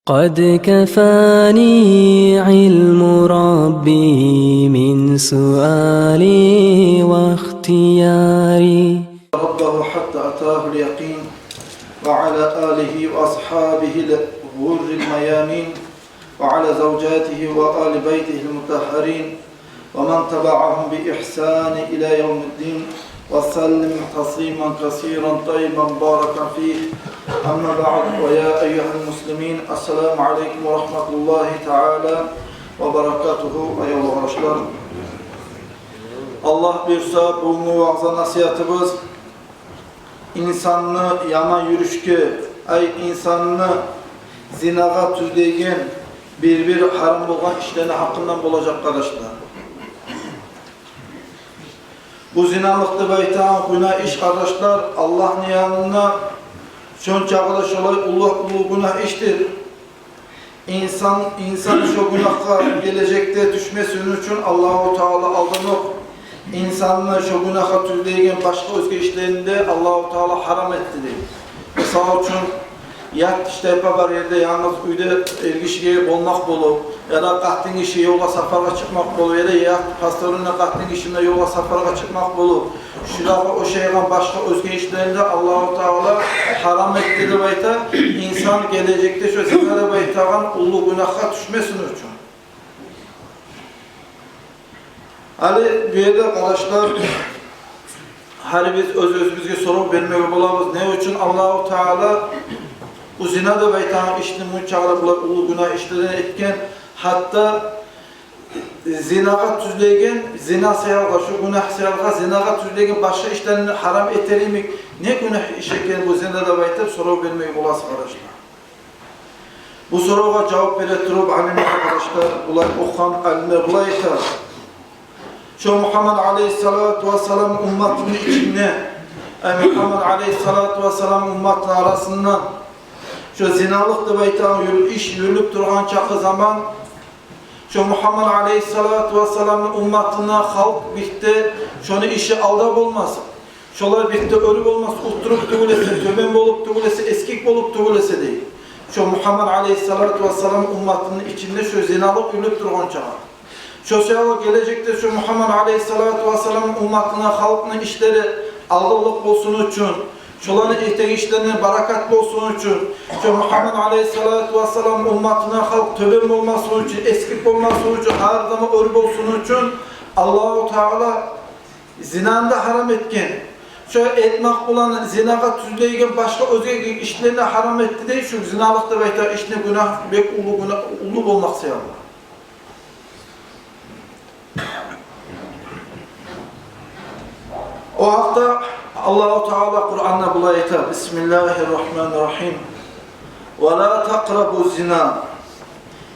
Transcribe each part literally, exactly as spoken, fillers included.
قد كفاني علم ربي من سؤالي واختياري. ربه حتى أتاه اليقين، وعلى آله وأصحابه الغر الميامين، وعلى زوجاته وآل بيته المطهرين، ومن تبعهم بإحسان إلى يوم الدين، وسلم تسليما كثيرا طيبا مباركا فيه. أما بعد، ويا أيها المسلمين، السلام عليكم ورحمة الله تعالى وبركاته. Аявлу къардашлар, Аллагь буюрса, бугюнгю ваъза-насигьатыбыз инсанны яман юрюшге, ай, инсанны зинагъа тюзлейген бир-бир гьарам болгъан ишлени гьакъындан болажакъ, къардашлар. Бу зиналыкъ деп айтагъан гюнагь иш, къардашлар, Аллагьны янында шончакъы да шолай уллу, уллу гюнагь ишдир. Инсан, инсан шо гюнагьгъа гележекде тюшмесин учун Аллагьу Таала алданокъ инсанны шо гюнагьгъа тюзлейген башгъа оьзге ишлерин де Аллагьу Таала гьарам этди дей. Мисал учун, ят ишлер бар ерде, янгыз уьйде эргишиге болмакъ болуп, яда къатынгиши ёлгъа сапаргъа чыкъмакъ болуп, яда ят посторонний къатынгиши булан ёлгъа сапаргъа чыкъмакъ болуп, шулагъа ошайгъан башгъа оьзге ишлерин де Аллагьу Таала гьарам этди деп айта. Инсан гележекде шо зина деп айтагъан уллу гюнагьгъа тюшмесин учун. Гьали бу ерде, къардашлар, гьар бирибиз оьз-оьзюбюзге сорав бермеге болабыз: не учун Аллагьу Таала бу зина деп айтагъан ишни мунчакъы да булай уллу гюнагь ишлерден этген, гьатта зинагъа тюзлейген, зина саялгъа, шо гюнагь саялгъа, зинагъа тюзлейген башгъа ишлени гьарам этер йимик, не гюнагь иш экен бу зина деп айтып, сорав бермеге боласыз, къардашлар. Бу соравгъа жавап бере туруп, алимлер, къардашлар, булай, охугъан алимлер булай айта: шо Мугьаммад алейгьиссалату вассалам умматыны ичинде, ай, Мугьаммад алейгьиссалату вассалам умматыны арасында шо зиналыкъ деп айтагъан юр-, иш юрюлюп тургъан чакъы заман, шо Мугьаммад алейгьиссалату вассаламны умматына халкъ битди, шону иши алда болмас, шолар битди оьр болмас, утуруп тюгюл эсе, тёбен болуп тюгюл эсе, эсгик болуп тюгюл эсе дей. Шо Мугьаммад алейгьиссалату вассалам умматыны ичинде шо зиналыкъ юрюлюп тургъан чакъы. Шо саялы гележекде шо Мугьаммад алейгьиссалату вассалам умматына, халкъны ишлери алдынлыкъ болсун учун, шоланы этеген ишлерине баракат болсун учун, шо Мугьаммад алейгьиссалату вассалам умматына халкъ тёбен болмасын учун, эсгик болмасын учун, гьар заман оьр болсун учун Аллагьу Таала зинаны да гьарам этген. Шо этмек булан зинагъа тюзлейген башгъа оьзге ишлени де гьарам этди дей, шо зиналыкъ деп айтагъан ишни гюнагь бек уллу, гюнагь уллу болмакъ саялы. О гьакъда Аллагьу Таала Къуранда булай айта: بسم الله الرحمن الرحيم. ولا تقربوا الزنا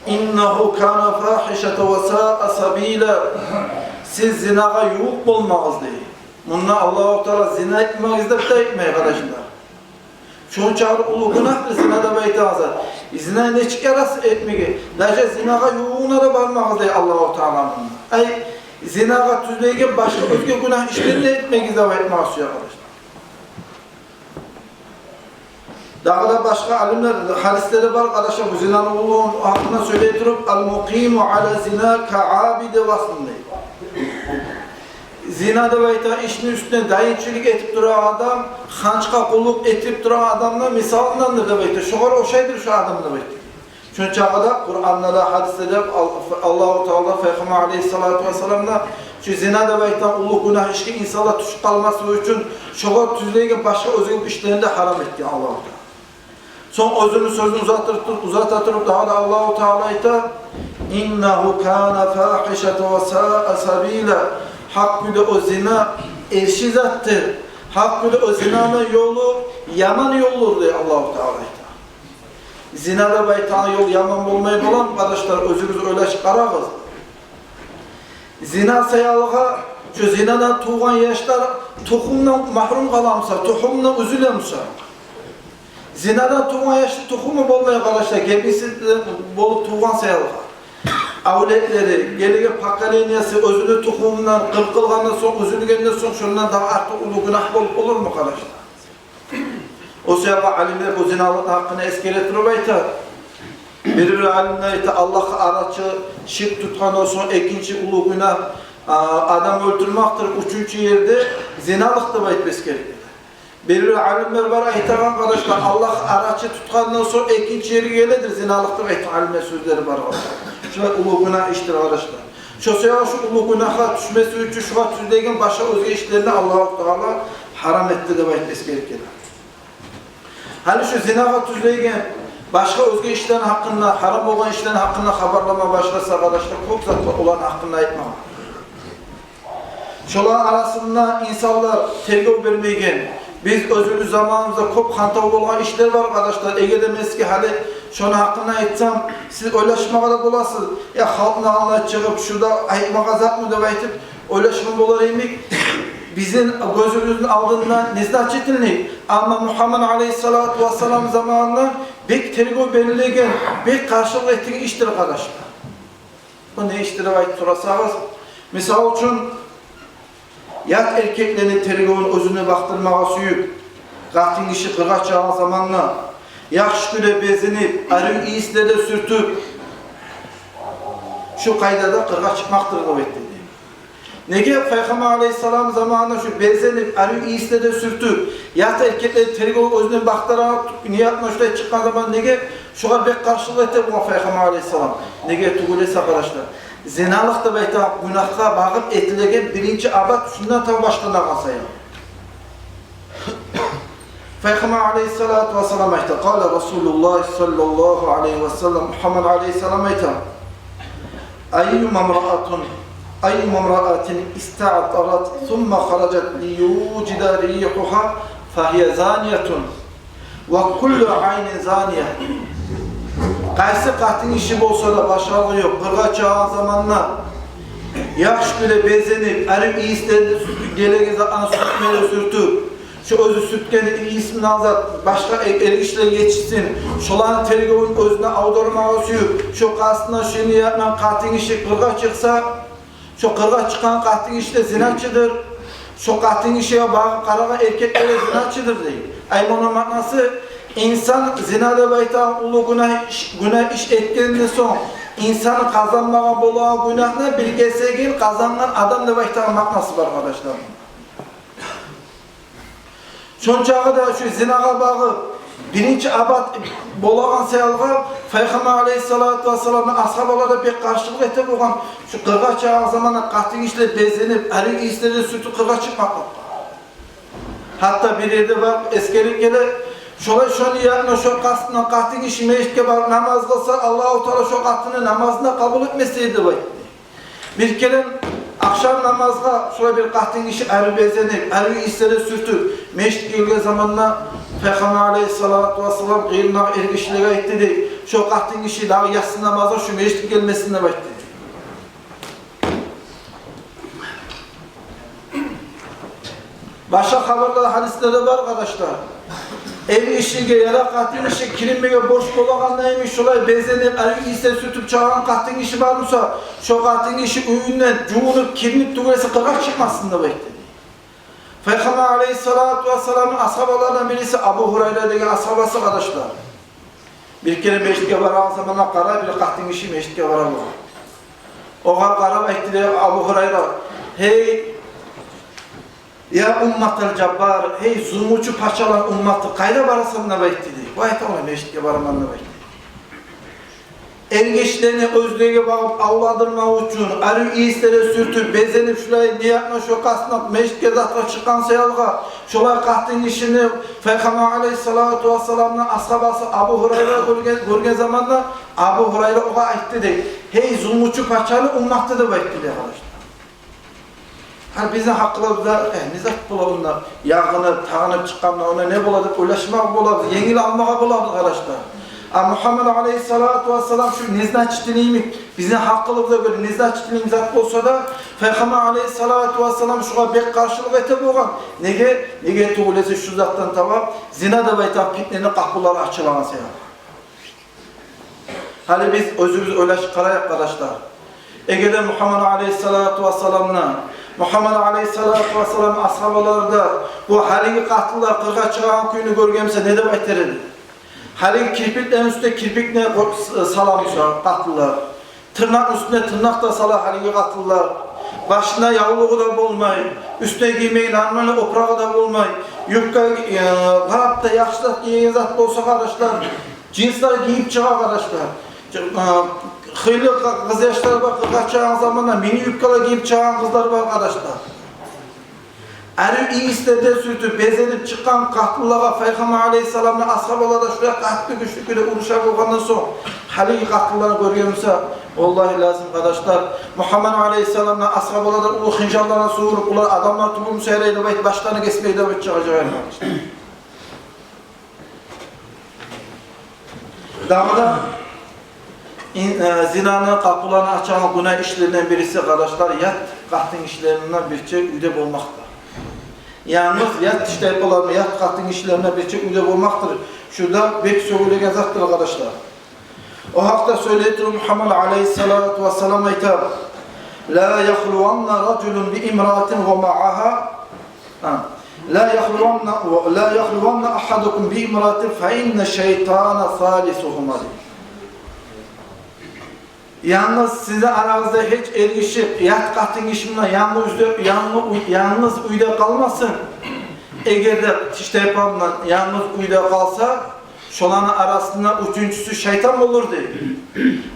إنه كان فاحشة وساء سبيلا. Сиз зинагъа ювукъ болмагъыз дей. Мунда Аллагьу Таала зина этмегиз деп де айтмай, къардашлар. Шончакъы уллу гюнагьдыр зина деп айтагъан зат. Зина нечик ярасса этмеге? Даже зинагъа ювугъуна да бармагъыз дей Аллагьу Таала мунда. Ай, зинагъа тюзлейген башгъа оьзге гюнагь ишлени де этмегиз деп айтмагъа сюе, къардашлар. Дагъы да башгъа алимлер, гьадислери бар, къардашлар, бу зинаны уллулугъуну гьакъында сёйлей туруп: المقيم على الزنا كالعابد الأصنام дей. Зина деп айтагъан ишни уьстюнде дайынчылыкъ этип турагъан адам, ханчгъа къуллукъ этип турагъан адамны мисалындандыр деп айта. Шогъар ошайдыр шо адам деп айта. Шончакъы да Къуранда да, гьадислерде де Ал-, Аллагьу Таала, Пайхаммар алейгьиссалату вассалам да шо зина деп айтагъан уллу гюнагь ишге инсанлар тюшюп къалмасын учун, шогъар тюзлейген башгъа оьзге ишлени де гьарам этген Аллагьу Таала. Сонг оьзюню сёзюн узата тур-, узата туруп, дагъы да Аллагьу Таала айта: إنه كان فاحشة وساء سبيلا. Гьакъ кюйде о зина эрши затдыр. Гьакъ кюйде о зинаны ёлу яман ёлдур дей Аллагьу Таала айта. Зина деп айтагъан ёл яман болмай боламы, къардашлар, оьзюгюз ойлашып къарагъыз. Зина саялыгъа, шо зинадан тувгъан яшлар тухумдан магьрюм къаламыса, тухумдан уьзюлемиса? Зинадан тувгъан яшны тухуму болмай, къардашлар, гебиси болуп тувгъан саялыгъа. Авлетлери, гелеген поколениеси, оьзюню тухумундан къыркъылгъандан сонг, уьзюлгенден сонг, шондан дагъы артыкъ уллу гюнагь болуп болурму, къардашлар? О саялы алимлер бу зиналыкъны гьакъында эсгере туруп айта: Бир-бир алимлер айта, Аллагьгъа арачы ширк тутгъан, о сонг экинчи уллу гюнагь, а, адам оьлтюрмекдир, уьчюнчю ерде зиналыкъ деп айтып эсгерген. Бир-бир алимлер бар айтагъан, къардашлар, Аллагьгъа арачы тутгъандан сонг экинчи ерге геледир зиналыкъ деп айтагъан алимлер сёзлери бар. Шулай уллу гюнагь ишдир, къардашлар. Шо себепли шу уллу гюнагьгъа тюшмеси учун шугъар тюзлейген башгъа оьзге ишлерин Аллагьу Таала гьарам этди деп айтып эсгерген. Гьали шу зинагъа тюзлейген башгъа оьзге ишлени гьакъында, гьарам болгъан ишлени гьакъында хабарлама башласа, къардашлар, кёп зат бар оланы гьакъында айтмагъа. Шоланы арасында инсанлар тергев бермейген. Биз оьзюбюз заманыбызда кёп хантав болгъан ишлер бар, къардашлар. Эгер де мен сизге гьали шону гьакъында айтсам, сиз ойлашмагъа да боласыз: «Я, халкъны алдына чыгъып, шунда айтмагъа затмы?» деп айтып ойлашгъан болар йимик. Бизин гёзюбюзню алдында незначительный, амма Мугьаммад алейгьиссалату вассалам заманында бек тергев берилеген, бек къаршылыкъ этеген ишдир, къардашлар. Бу не ишдир деп айтып сорасагъыз, мисал учун, ят эркеклени тергевюн оьзюне бакъдырмагъа сююп, къатын гиши къыргъа чыгъагъан заманда яхшы кюйде безенип, арив ийислер де сюртюп, шу къайдада къыргъа чыкъмакъдыр деп айтды. Неге Пайхаммар алейгьиссалам заманында шу безенип, арив ийислер де сюртюп, ят эркеклени тергевюн оьзюне бакъдыра, ниятына шулай чыкъгъан заман неге шогъар бек къаршылыкъ эте болгъан Пайхаммар алейгьиссалам? Неге тюгюл эсе, къардашлар, зиналыкъ деп айтагъан гюнагьгъа багъып этилеген биринчи абат шундан таба башланагъан саялы. Пайхаммар алейгьиссалату вассалам айта, къала Расулуллагь саллаллагьу алейгьи ва саллам, Мугьаммад алейгьиссалам айта: «Айюма мраатун, айюма мраатин истаътарат сумма хараджат лиюжида ригьугьа фагьия заниятун». «Ва куллу айнин зания». Къайсы къатын гиши болса да, башгъалыгъы ёкъ, къыргъа чыгъагъан заманда яхшы кюйде безенип, арив ийислени, гелеген затланы сюртмеле сюртюп, шу оьзю сюртген ийис булан зат башгъа э-, эркеклеге етишсин, шоланы тергевюн оьзюне авдармагъа сююп, шу къастына, шу ниятына къатын гиши къыргъа чыкъса, шо къыргъа чыкъгъан къатын гиши де зиначыдыр. Шо къатын гишиге багъып къарагъан эркек де зиначыдыр дей. Ай, муну маънасы, инсан зина деп айтагъан уллу гюнагь иш, гюнагь иш этгенден сонг, инсан къазанмагъа болагъан гюнагьны бир гесегин къазангъан адам деп айтагъан маънасы бар, къардашлар. Шончакъы да шу зинагъа багъып биринчи абат болагъан саялгъа, Пайхаммар алейгьиссалату вассаламны асгьабалары да бек къаршылыкъ эте болгъан. Шу къыргъа чыгъагъан заманда къатын гишилер безенип, арив ийислер де сюртюп къыргъа чыкъмакълыкъгъа. Гьатта бир ерде бар, эсгерип геле, шолай шону янына, шо къастына къатын гиши межитге барып намаз къылса, Аллагьу Таала шо къатынны намазын да къабул этмес эди деп айтды. Бир керен ахшам намазгъа шолай бир къатын гиши арив безенип, арив ийислер де сюртюп, межитге гелген заманда Пайхаммар алейгьиссалату вассалам къырыйындагъы эргишилеге айтды дей: «Шо къатын гиши дагъы яссы намазгъа шу межитге гелмесин», – деп айтды дей. Башгъа хабарлар, гьадислер де бар, къардашлар. Эргишиге яда къатын гиши киринмеге борч болагъанда йимик шолай безенип, арив ийислер сюртюп чыгъагъан къатын гиши бар буса, шо къатын гиши уьюнде жувунуп, киринип тюгюл эсе къыргъа чыкъмасын деп айтды. Пайхаммар алейгьиссалату вассаламны асгьабаларындан бириси Абу Гьурайра деген асгьабасы, къардашлар. Бир керен межитге барагъан заманда къарай, бир къатын гиши межитге бара болгъан. Огъар къарап айтды дей Абу Гьурайра: «Гьей, я умматал жаббар, гьей, зулмучу пачаланы умматы, къайда барасан?» – деп айтды дей. Бу айта: «Олай, межитге бараман», – деп айтды. Эргишилени оьзлеге багъып авладырмакъ учун, арив ийислер де сюртюп, безенип, шулай ниятына, шо къастына межитге затгъа чыкъгъан саялгъа, шолай къатын гишини Пайхаммар алейгьиссалату вассаламны асгьабасы Абу Гьурайра гёрген, гёрген заманда Абу Гьурайра огъар айтды дей: «Гьей, зулмучу пачаны умматы», – деп айтды дей, къардашлар. Гьар бизин гьакъылыбызда: «Э, не зат бола онда, ягъынып, тагъынып чыкъгъанда, онда не бола?» – деп ойлашмагъа болабыз, енгил алмагъа болабыз, къардашлар. А Мугьаммад алейгьиссалату вассалам шу незначительный йимик, бизин гьакъылыбызгъа гёре незначительный зат болса да, Пайхаммар алейгьиссалату вассалам шугъар бек къаршылыкъ эте болгъан. Неге? Неге тюгюл эсе шу затдан таба зина деп айтагъан питнени къапулары ачылагъан саялы. Гьали биз оьзюбюз ойлашып къарайыкъ, къардашлар. Эгер де Мугьаммад алейгьиссалату вассаламны, Мугьаммад алейгьиссалату вассаламны асгьабалары да бу гьалиги къатынлар къыргъа чыгъагъан кюйню гёрген буса, не деп айтар эди? Гьалиги кирпиклени уьстюне кирпикни къо-, с-, сала буса къатынлар, тырнакъны уьстюне тырнакъ да сала гьалиги къатынлар, башына явлугъу да болмай, уьстюне гиймеге нормальный опурагъы да болмай, юбка, э, лап да яхшы зат гийген зат болса, къардашлар, джинслар гийип чыгъа, къардашлар. Э, хыйлы къы-, къызъяшлар бар, къыргъа чыкъгъан заманда мини юбкалар гийип чыгъагъан къызлар бар, къардашлар. Арив ийислерден сюртюп, безенип чыкъгъан къатынлагъа Пайхаммар алейгьиссаламны асгьабалары да шулай къатты гючлю кюйде уруша болгъандан сонг, гьалиги къатынланы гёрген буса, валлагьи лазим, къардашлар, Мугьаммад алейгьиссаламны асгьабалары уллу хынжалларын сувуруп, олар адамлар тюгюл буса ярай деп айтып, башларын гесмей деп айтып чыгъажакъ эди, къардашлар. Дагъы да ин-, э, зинаны къапуларын ачагъан гюнагь ишлерден бириси, къардашлар, ят къатынгишилер булан бирче уьйде болмакъдыр. Янгыз ят тиштайпалар булан, ят къатынгишилер булан бирче уьйде болмакъдыр. Шу да бек сёгюлеген затдыр, къардашлар. О гьакъда сёйлей туруп Мугьаммад алейгьиссалату вассалам айта: «Ла яхлуванна ражулун би имраатин ва магьагьа». Гьа. «Ла яхлуванна, ла яхлуванна агьадукум би имраатин фа инна шайтана салисугьума», дей. Янгыз сизин арагъызда гьеч эргиши ят къатынгиши булан янгыз уьйде, янгы уьй-, янгыз уьйде къалмасын. Эгер де тиштайпа булан янгыз уьйде къалса, шоланы арасында уьчюнчюсю шайтан болур, дей.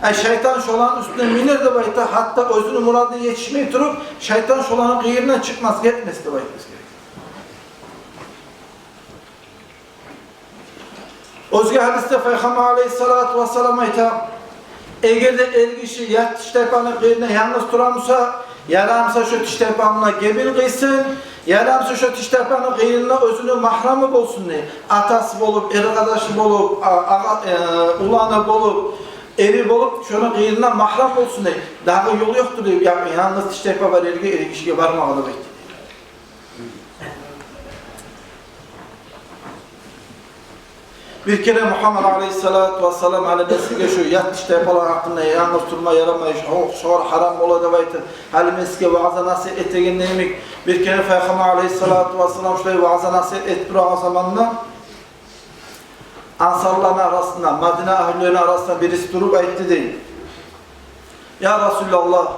Э, шайтан шоланы уьстюне минер деп айта, гьатта оьзюню мурадына етишмей туруп, шайтан шоланы къырыйындан чыкъмас, гетмес деп айтмас герек. Оьзге гьадисде Пайхаммар алейгьиссалату вассалам айта: «Эгер де эргиши ят тиштайпаны къырыйында янгыз тура буса, ярамаса шо тиштайпа булан гебин къыйсын, ярамаса шо тиштайпаны къырыйында оьзюню магьрамы болсун, дей. Атасы болуп, эркъардашы болуп, а-, агъа-, э, уланы болуп, эри болуп, шону къырыйында магьрам болсун, дей. Дагъы ёл ёкъдур, дей, я-, янгыз тиштайпа бар ерге эргишиге бармагъа», деп айтды. Бир керен Мугьаммад алейгьиссалату вассалам гьали мен сизге шу ят тиштайпалар гьакъында, янгыз турма ярамай, шо-, шогъар гьарам бола деп айтып, гьали мен сизге ваъза-насигьат этеген йимик, бир керен Пайхаммар алейгьиссалату вассалам шулай ваъза-насигьат этип турагъан заманда ансарланы арасында, Мадина агьлюлени арасында бириси туруп айтды, дей: «Я Расулаллагь,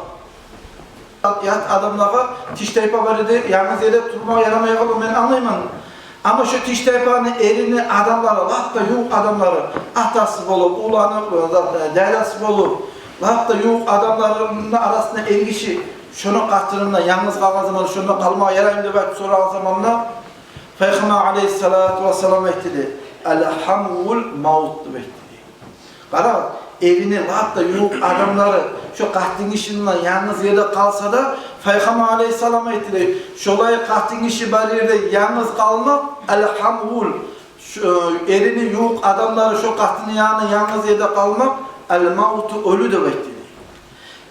ят адамлагъа тиштайпа бар ерде янгыз ерде турмагъа ярамайгъанны мен англайман. Амма шо тиштайпаны эрини адамлары, лап да ювукъ адамлары, атасы болуп, уланы, дядясы болуп, лап да ювукъ адамларыны арасында эргиши, шону къатынында янгыз къалгъан заманда шонда къалмагъа ярайму?» деп айтып сорагъан заманда, Пайхаммар алейгьиссалату вассалам айтды, дей: «Аль-гьамвул мавт», деп айтды, дей. Къара, эрини лап да ювукъ адамлары шо къатынгиши булан янгыз ерде къалса да, Пайхаммар алейгьиссалам айтды, дей, шолай къатынгиши бар ерде янгыз къалмакъ, аль-гьамвул, шо, эрини ювукъ адамлары шо къатынны янында янгыз ерде къалмакъ, аль-мавту, оьлю деп айтды,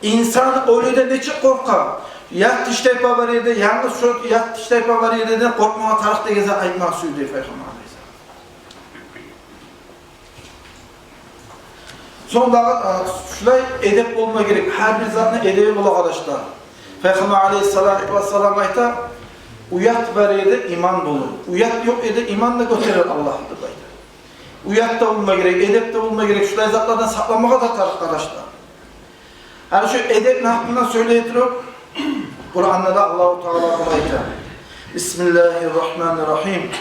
дей. Инсан оьлюден нечик къоркъа? Ят тиштайпа бар ерде, янгыз шо ят тиштайпа бар ерден къоркъмагъа тарыкъ деген зат айтмагъа сюйдю Пайхаммар алейгьиссалам. Сонг дагъы, а, шулай эдеп болма герек. Гьар бир затны эдеби бола, къардашлар. Пайхаммар алейгьиссалату вассалам айта: «Уят бар ерде иман болур. Уят ёкъ ерде иман да гётерер Аллагь», деп айта. Уят да болма герек, эдеп де болма герек. Шулай затлардан сакъланмагъа да тарыкъ, къардашлар. Гьали шу эдепни гьакъында сёйлей туруп, Къуранда да Аллагьу Таала булай айта: «Бисмиллагьи ррагьмани ррагьим.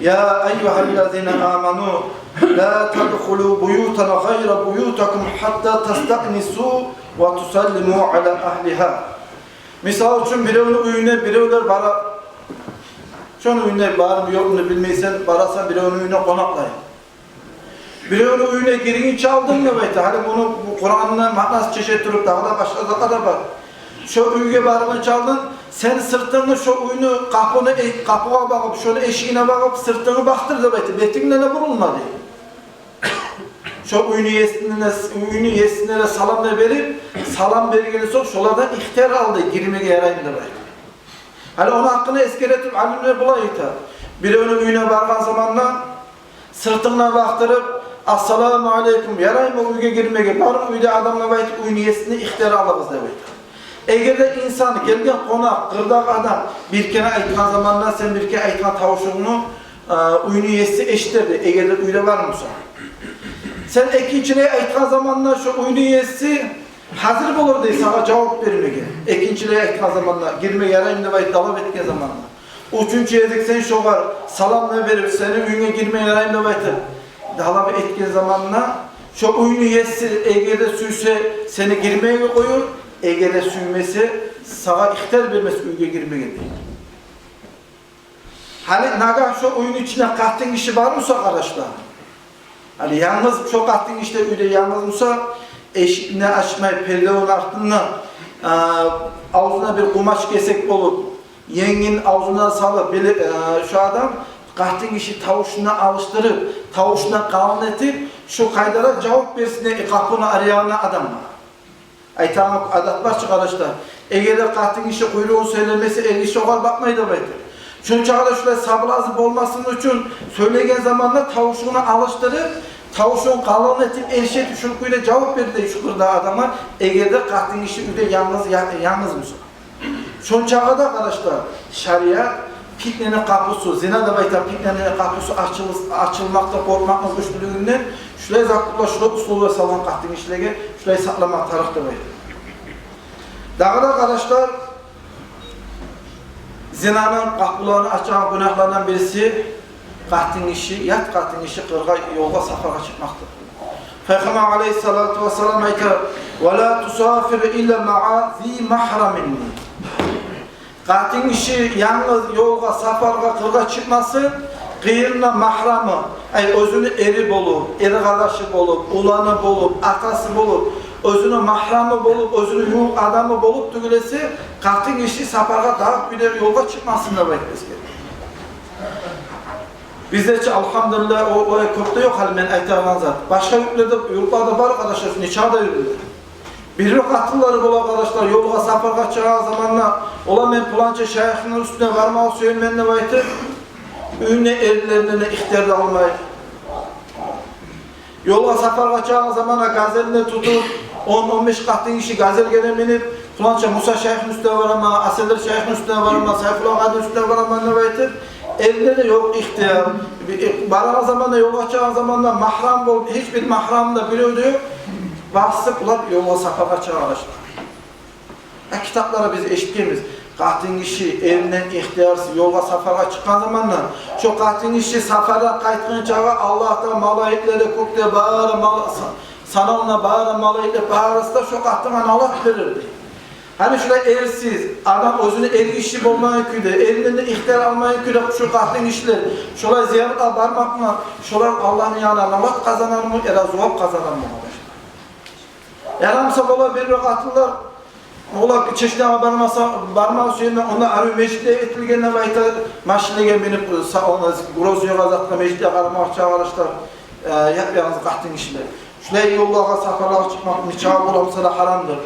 Я айюгьаллазина аману, ла тадхулу буютан гъайра буютикум гьатта тастаънису ва тусаллиму ала агьлигьа». Мисал учун, биревню уьюне биревлер бара. Шону уьюне бармы, ёкъму билмейсен, барасан биревню уьюне къонакълай. Биревню уьюне гиргинче алдын деп айта. Гьали муну, бу Къуранны маънасын чече туруп, дагъы да башгъа затла да бар. Шо уьйге баргъынча алдын сен сыртынгны шо уьйню къапуну, э, къапугъа багъып, шону эшигине багъып, сыртынгны бакъдыр деп айта. Бетинг де бурулма, дей. Шо уьйню есине, уьйню есине де салам да берип, салам бергенден сонг шолардан ихтияр ал, дей, гирмеге ярайму деп айта. Гьали ону гьакъында эсгере туруп, алимлер булай айта: биревню уьюне баргъан заманда сыртынгдан бакъдырып, «Ассаламу алейкум, ярайму уьйге гирмеге, бармы уьйде адам?» деп айтып, уьйню есинден ихтияр алыгъыз деп айта. Эгер де инсан, гелген къонакъ, къырдагъы адам бир керен айтгъан заманда, сен бир керен айтгъан тавушунгну э, уьйню еси эшитер дей, эгер де уьйде бар буса. Сен экинчилей айтгъан заманда шо уьйню еси гьазир болур дей сагъа жавап бермеге. Экинчилей айтгъан заманда, гирме яраймы деп айтып талап этген заманда. Уьчюнчю гезик сен шогъар салам да берип, сени уьюнге гирме яраймы деп айтып талап этген заманда, шо уьйню еси эгер де сюйсе сени гирмеге къоюр, эгер де сюймесе сагъа ихтияр бермес уьйге гирмеге дей. Гьали нагагь шо уьйню ичинде къатын гиши бар буса, къардашлар, гьали янгыз, шо къатын гиши де уьйде янгыз буса, эшикни ачмай, пердени артында, а, авзуна бир къумач гесек болуп, енгин авзуна салып, биле-, а, шо адам къатын гиши тавушун алышдырып, тавушун къалын этип, шо къайдада жавап берсин дей къапуну аръягъына адамгъа. Айтагъан адат бар чы, къардашлар. Эгер де къатын гиши къуйругъун сёйлемесе, эр гиши огъар бакъмай деп айтып. Шончагъа да шулай соблазн болмасын учун сёйлеген заманда тавушун алышдырып, тавушун къалын этип, эрши этип, шо кюйде жавап бер дей шу къырда адамгъа, эгер де къатын гиши уьйде янгыз, я-, янгыз буса. Шончагъа да, къардашлар, шариат питнени къапусу, зина деп айтагъан питнени къапусу ачылыс-, ачылмакъда къоркъмакъны гючлюлюгюнден шулай законлар, шулай условия салгъан къатын гишилеге, шулай сакълама тарыкъ деп айта. Дагъы да, къардашлар, зинаны къапуларын ачагъан гюнагьлардан бириси, къатын гиши, ят къатын гиши къыргъа, ёлгъа, сапаргъа чыкъмакъдыр. Пайхаммар алайгьиссалату вассалам айта: «Ва ла тусафир илла маъа зи магьрамин». Къатын гиши янгыз ёлгъа, сапаргъа, къыргъа чыкъмасын, къырыйында магьрамы, ай, оьзюню эри болуп, эркъардашы болуп, уланы болуп, атасы болуп, оьзюню магьрамы болуп, оьзюню ювукъ адамы болуп тюгюл эсе, къатын гиши сапаргъа, дагъы бир ёлгъа чыкъмасын деп айтып эсгере. Бизде чи, алгьамдулиллагь, о, олай кёп де ёкъ гьали мен айтагъан зат. Башгъа юртларда, юртларда бар, къардашлар, нечакъы да юртлар. Бир-бир къатынлар бола, къардашлар, ёлгъа, сапаргъа чыгъагъан заманда, олар: «Мен пуланча шайыхны уьстюне бармагъа сюемен», – деп айтып, уьюнде эрлеринден ихтияр да алмай. Ёлгъа, сапаргъа чыгъагъан заманда газелине тутуп, он, он беш къатын гиши газелге де минип, пуланча Муса шайыхны уьстюне бараман, Асгьар шайыхны уьстюне бараман, Сайфулла къадини уьстюне бараман деп айтып, элде де ёкъ ихтияр. Барагъан заманда, ёлгъа чыгъагъан заманда магьрам болуп, гьеч бир магьрам да бирев де ёкъ. Басып булар ёлгъа, сапаргъа чыгъа башлай. Э, китапларда биз эшитгенбиз. Къатын гиши эринден ихтиярсыз ёлгъа, сапаргъа чыкъгъан заманда, шо къатын гиши сапардан къайтгъынчагъа Аллагьдан малайиклер де, кёкде бары мала-, са-, саналына бары малайиклер, барысы да шо къатынгъа налат берер дей. Гьали шулай эрсиз адам, оьзюню эр гиши болмагъан кюйде, эринден де ихтияр алмагъан кюйде шо къатын гишилер шолай зияратгъа бармакъ булан, шолар Аллагьны янына налат къазанармы, яда зувап къазанармы, къардашлар? Ярамаса бола бир-бир къатынлар, олар чечнягъа бармаса, бармагъа сюемен, онда арив межитлер этилген деп айта, машинлеге минип, са-, онда Грозныйгъа, затгъа, межитге къарамагъа чыгъа, къардашлар, э, яп-янгыз къатын гишилер. Шулай ёллагъа, сапарлагъа чыкъмакъ нечакъы боламса да гьарамдыр.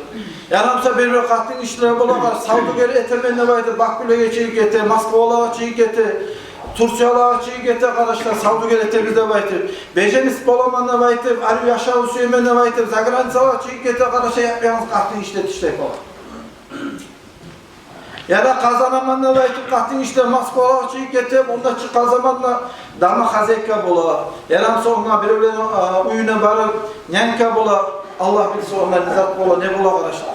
Ярамаса бир-бир къатын гишилер бола, савдюгер этемен деп айтып, Бакулеге чыгъып гете, Москвалагъа чыгъып гете, Турциялагъа чыгъып гете, къардашлар, савдюгер этебиз деп айтып. Беженец боламан деп айтып, арив яшав сюемен деп айтып, заграницалагъа чыгъып гете, къардашлар, яп-янгыз къатын гишилер ишлей бола. Яда къазанаман деп айтып, къатын гишилер Москвалагъа чыгъып гете, онда чыкъгъан заманда домохозяйка бола. Ярамаса онда биревлени, а, уьюне барып, нянька бола. Аллагь билсин, онда не зат бола, не бола, къардашлар.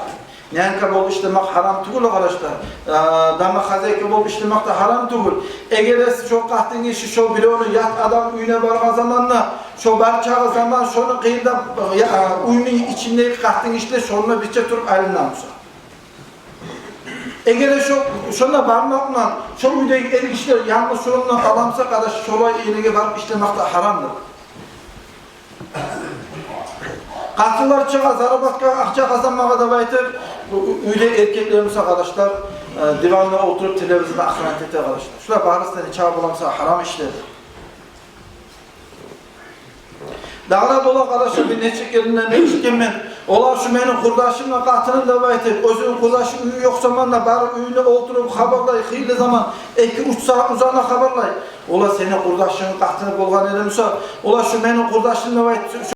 Нянька болуп ишлемек гьарам тюгюл, къардашлар. Э, домохозяйка болуп ишлемек де гьарам тюгюл. Эгер де шо къатын гиши шо биревню, ят адамны уьюне баргъан заманда, шо барчагъы заман шону къырыйында, э, уьйню ичиндеги къатын гишилер шондан бирче туруп айлана буса. Эгер де шо, шонда бармакъ булан, шо уьйдеги эр гишилер янгыз шондан къала буса, къардаш, шолай ерлеге барып ишлемек де гьарамдыр. Къатынлар чыгъа заработкагъа, акъча къазанмагъа деп айтып, уь-, уьйде эркеклер буса, къардашлар, э, диванда олтуруп, телевизорну охранять эте, къардашлар. Шулар барысы да нечакъы боламса гьарам ишлер. Дагъы да бола, къардашлар, бир нече керен мен эшитгенмен. Олар: «Шу мени къурдашымны къатыны», – деп айтып, оьзюню къурдашыны уьюнде ёкъ заманда барып уьюнде олтуруп хабарлай, хыйлы заман, эки-уьч сагьат узагъына хабарлай. Олар: «Сени къурдашынгны къатыны болгъан эди буса, олар, шу мени къурдашым», – деп айтып,